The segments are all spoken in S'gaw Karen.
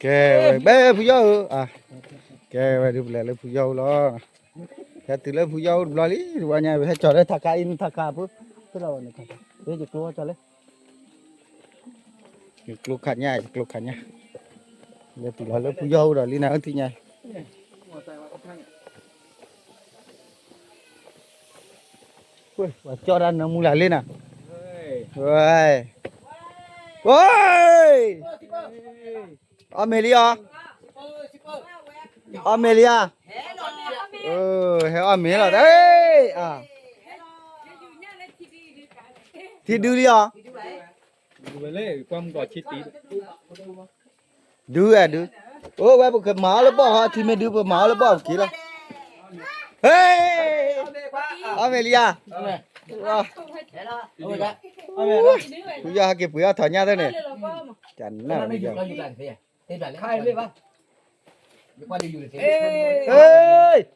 ကဲဝဲ ဘဲဖုယီၢ်ဧၢ, ကဲဝဲဒုးပလဲၤလၢဖုယီၢ်အအိၣ်လီၤ, ဟဲတုၤလၢဖုယီၢ်အအိၣ်တဘျီလံ တဝါညါ ပဟဲကၠီၤလၢထးခါအံၤ ထးခါအဖိ, ယကျိဝဲကၠီၤလၢ ယကျိခါညါ ယကျိခါညါ, လဲၤတုၤလီၤလၢဖုယီၢ်အအိၣ်ဒီးလံနၤထံၣ်ညါ ပှၤကၠီၣ်တၢ်နၢမူလၢ်လံနၤ, ဝဲ, ဝဲ, အီၣ်မ့ၤလံအီၤ, အီၣ်မ့ၤလံဧါ, ဟဲအီၣ်မ့ၤလီၤ, ထံဒုလံအီၤ ဒုဝဲဒု, အိၣ်ဝဲပကမၤအီၣ်လၢဘီၣ်ဟီ ထံမ့ၢ်ဒုပမၤအီၣ်လၢဘီၣ်ပက့ၤလီၤ, ဟဲ, အီၣ်မ့ၤလံဧါ, ဖုယီၢ်ဟဲက့ၤပှ့ၤအီၣ်ထီၣ်ညၣ်သၢန့ၣ်, ကနၣ် အိၣ်နၤ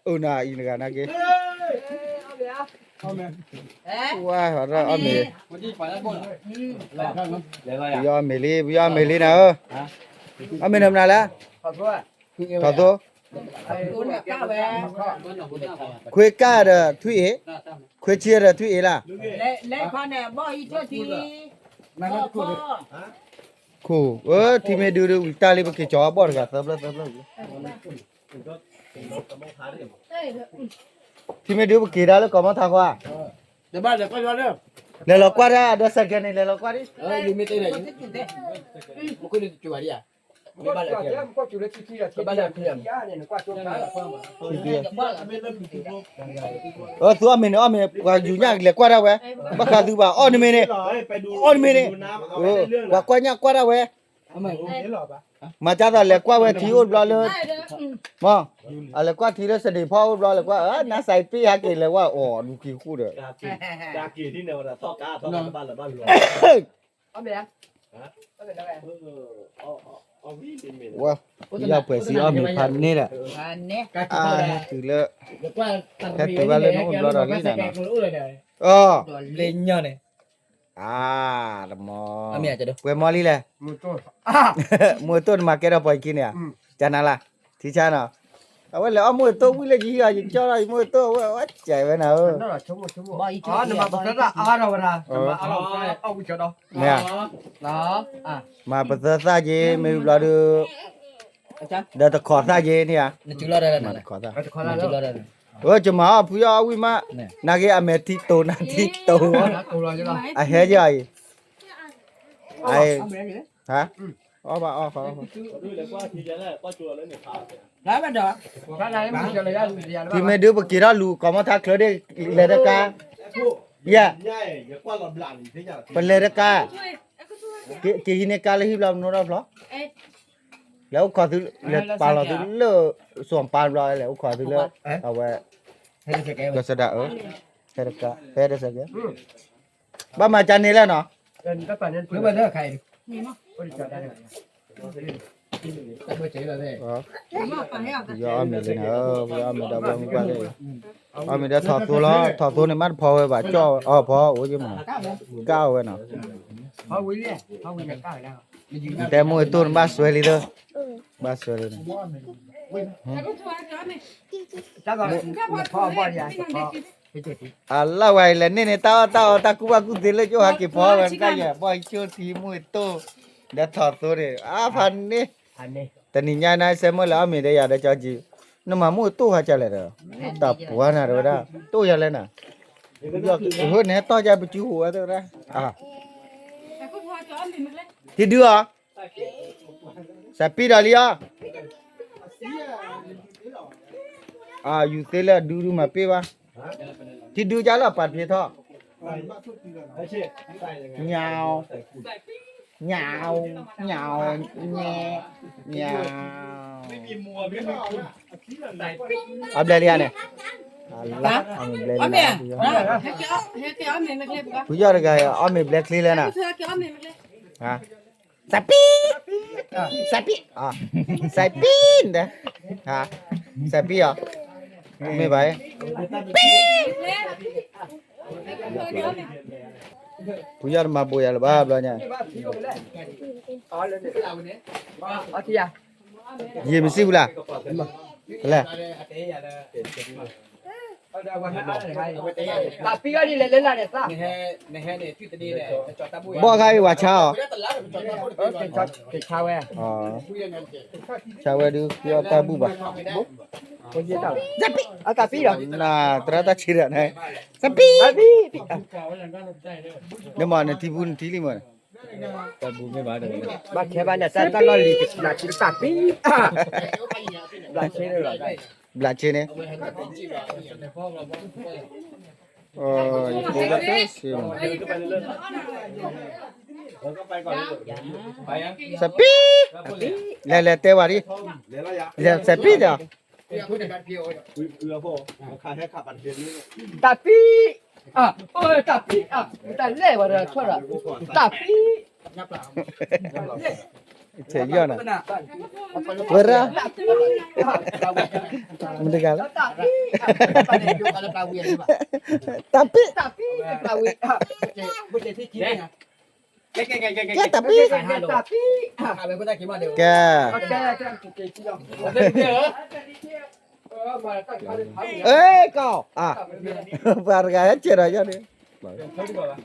အံၤနဂၤနာ်က့, ဝါအီၣ်မ့ၤ, ပယီၢ်အီၣ်မ့ၤလံ ပယီၢ်အီၣ်မ့ၤလံနၤဧၢ, အီၣ်မ့ၤနီၤမနုၤလဲၣ်, ထီၣ်သိ, ခွ့ကၢ်ဒီးထွံၣ်အ့ၣ်, ခွ့ဆံဒီးထွံၣ်အ့ၣ်လၢ် ခိၣ်, ထံမ့ၢ်ဒုဒု ဝံၤတၢ်လံ ပက့ၤကၠီၤအဘီၣ်တဂၤသၢဖျၢၣ်သၢဖျၢၣ်, ထံမ့ၢ်ဒုပက့ၤဒၣ်လၢကီၢ်မီထါဃီဧါ, လဲၤလီၤကွၢ်တၢ်ဒီးစဲးကဲန့ၣ် လဲၤလီၤကွၢ်ဒံး သုအီၣ်မ့ၤန့ၣ် အီၣ်မ့ၤ ပှၤယူၤညၣ်လဲၤကွၢ်ဒၣ်ဝဲ, ဘၣ်ဃးသုဘၣ် အီၣ်နမ့ၤန့ၣ်, အီၣ်နမ့ၤန့ၣ်, ပှၤကွၢ်ညၣ်ကွၢ်ဒၣ်ဝဲ, မၤကၢ်သိးလဲၤကွၢ်ဝဲထံအိၣ်တဘျီလၢ, မ့ၢ်, အလဲၤကွၢ်ထံလၢစဒံးဖီအိၣ်တဘျီ လဲၤကွၢ် နါစဲးပ့ၣ်ဟဲက့ၤလဲၤဝဲအီၤဒူက့ၤဃိဒီး ဝဲ, ဖုယီၢ်ပှဲၤစံအီၣ်မ့ၤဖးန့ၣ်ဒီး, အါ, တုၤလၢ, ဟဲတုၤဘၣ်လၢနအိၣ်တဘျီဒီးလံနၤနီၤ, အီ, လ့ညီၣ်န့ၣ်, အါ, တမီၤ, ပှဲၤမီလံလဲၣ်, မူအတိၢ်နမၤကဲထီၣ်ပှၤယခံန့ၣ်ဧါ, ကနၤလၢ်, ထံဆါနီၤ, အဝဲလဲၤအီၣ်မူအတိၢ်ဝံၤလၢယဟံၣ်အီၤ ယကၠီၣ်ထီၣ်ယမူအတိၢ်အဝဲ အဝဲကဲဝဲနၤဧၢ နမၤပသၢသၣ်အါထီၣ်ဝဲဒၣ်, နမၤအါထီၣ်ဝံၤကၠီဒီး, မ့ၢ်ဧါ, မၤပသၢသၣ်က့ၤ မ့ၢ်ဘျီဒုး, ဒီးတခီသၣ်က့ၤန့ၣ်ဧါ, မၤတခီသၣ်, အဝဲကမၤအီၣ်ဖုယီၢ်အီၣ်ဝံၣ်မး, နာ်က့အမဲာ်ထံတိၤနၤထံတိၤ, အဟဲက့ၤအီၤအံၤ, အ, အီၣ်ဘၣ်အီၣ်ဃီ ထံမ့ၢ်ဒုးပက့ၤထီၣ်လူၤကီၢ်မီထါချၢဒ် လဲၤတကါ, ယဲ, ပလဲၤတကါ, က့ၤဟံးန့ၢ်ကါလၢဟံၣ်ဘျီပနိထီၣ်ဖျီ, လဲၤအိၣ်ခိးသု, လဲၤပာ်လီၤသုလၢ, စွန့်ပာ်ဘျီ လဲၤအိၣ်ခိးသုလၢ, အဝဲ, ကစၢ်ဒၣ်အၢ, ဟဲတကါ, ဟဲတစဲးကဲ, ဘၣ်မၤကၢ်န့ၣ်လဲၣ်နီၤ ပယီၤအီၣ်မ့ၤလံနၤ, ပယီၤအီၣ်မ့ၤဒီးဘီမုၢ်ပှၢ်သ့ၣ်, အီၣ်မ့ၤဒီးထီၣ်သိလီၤ, ထီၣ်သိန့ၣ် မ့ၢ်တဖီဝဲဘၣ် ကၠီၣ်အီၤဖီအိၣ်က့မး, ကၢ်အီၤဝဲနီၤ, တဲမူအတိၢ်န့ၣ်ဘၣ်စွဲလံသၢ, ဘၣ်စွဲလံန့ၣ် အလၢ်ဝဲအံၤလဲၤန့ၢ်န့ၣ် တၢ်အီၣ်တၢ်အီတၢ်ကူၣ်ဘၣ်ကူၣ်သ့လၢကၠိဟးက့ၤဖီဝဲတၢ်ယဲၢ် ဘီၣ်ဟံးကၠိထံမူအတိၢ်, ဒီးထီၣ်သိန့ၣ် အါဖးန့ၣ်, တနံၤညါနဆဲမုၢ်လဲၤအီၣ်မ့ၤဒီးယၤဒီးကၠီကံ, နမၤမူအတိၢ်ဟးကလဲၣ်ဒီး, တၢ်ပှၤနၤတဝဲဒၣ်, တိၢ်ယၤလဲၣ်နၤ, ဟိန့ၣ်ဟဲတီၢ်ကပစုဟူးဝဲသၢဝဲဒၣ်, ထံဒုအီၤ စးပံဒီးလံအီၤ, ယူၤသ့လၢအဒုဒုမၤပ့ၢ်ဘၣ်, ထံဒုကလၢအပာ်တဖျ့ထီၣ်, ညါ, ညါ, ညါ, ညါ, ညါ, အဘျဲၣ်လံဧါန့ၣ်, အဘျဲၣ်လံ, ဖုယီၢ်တဂၤ အီၣ်မ့ၤဘျဲၣ်ချ့လဲၣ်နၤ, စးပံ, စးပံ, စးပံ, စးပံအီၤ, မ့ၢ်ဘၣ်, ဖုယီၢ်တမၤဘိးယၤလၢၤဘၣ်ဘျီညါ, အီၣ်ထံဧါ ရေမရှိဘူးလားလဲၣ် ဘီၣ်ခါအံၤဝဲဆါအီၤ ဆါဝဲဒုး ပတၢ်ဘူၣ်ဘၣ် နသရၣ်တၢ်ဆံးဒီး စပံး နမ့ၢ်နထံဘူနထံလံမ့ၢ် ဘၣ်ခဲဘၣ်န့ၣ် တၢ်တၢ်လီၢ်လံၤ ဘျးဆ့န့ၣ် စပံး လဲၤလဲၤတဲဝဲဒ် လဲၤစပံးဒီး တၢ်ပံ တၢ်ပံ တၢ်လဲၣ်ဝဲဒီး တၢ်ပံ ဆဲးယီၢ်နၤ ဝဲရၣ် မတဂၤလၢ တၢ်ပံ တၢ်ပံ ကဲတၢ်ပံ ကဲ အဲကီၢ် ပှၤတဂၤဟဲဆဲးဒီးယီၢ်န့ၣ်